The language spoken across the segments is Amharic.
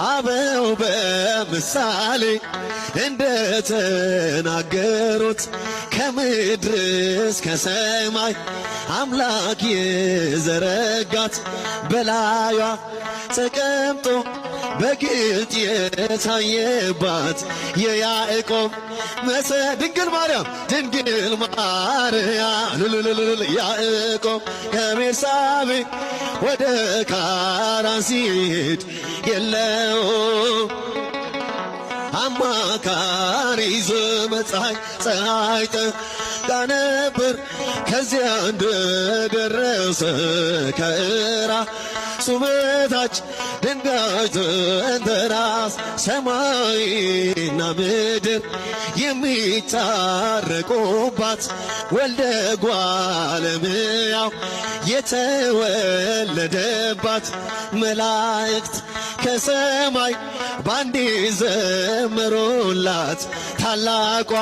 አበው በምሳሌ እንደተናገሩት ከምድር እስከ ሰማይ አምላክ የዘረጋት በላዩዋ ተቀምጦ በግልጥ የታየባት የያዕቆብ መሰ ድንግል ማርያም ድንግል ማርያም ያዕቆብ ከቤርሳቤ ወደ ካራን ሲሄድ የለው አማካሪ ዘመን ፀሐይ ፀሐይ ጠልቃ ነበር። ከዚያ እንደደረሰ ከእራሱ በታች ድንጋይ ተንተራስ ሰማይና ምድር የሚታረቁባት ወልደ እጓለ እመሕያው የተወለደባት መላእክት ከሰማይ ባንዴ ዘመሩላት ታላቋ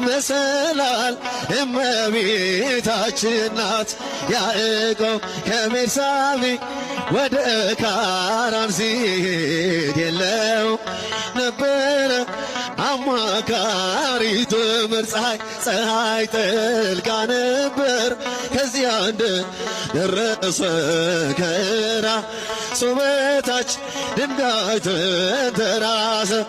መሰላል እመቤታችን ናት። ያዕቆብ ከቤርሳቤ ወደ ካራን ሲሄድ የለው ነበረ አማካሪ ትምህርት ፀሐይ ፀሐይ ጠልቃ ነበር። ከዚያ እንደደረሰ ከራሱ በታች ድንጋይ ተንተራሰ።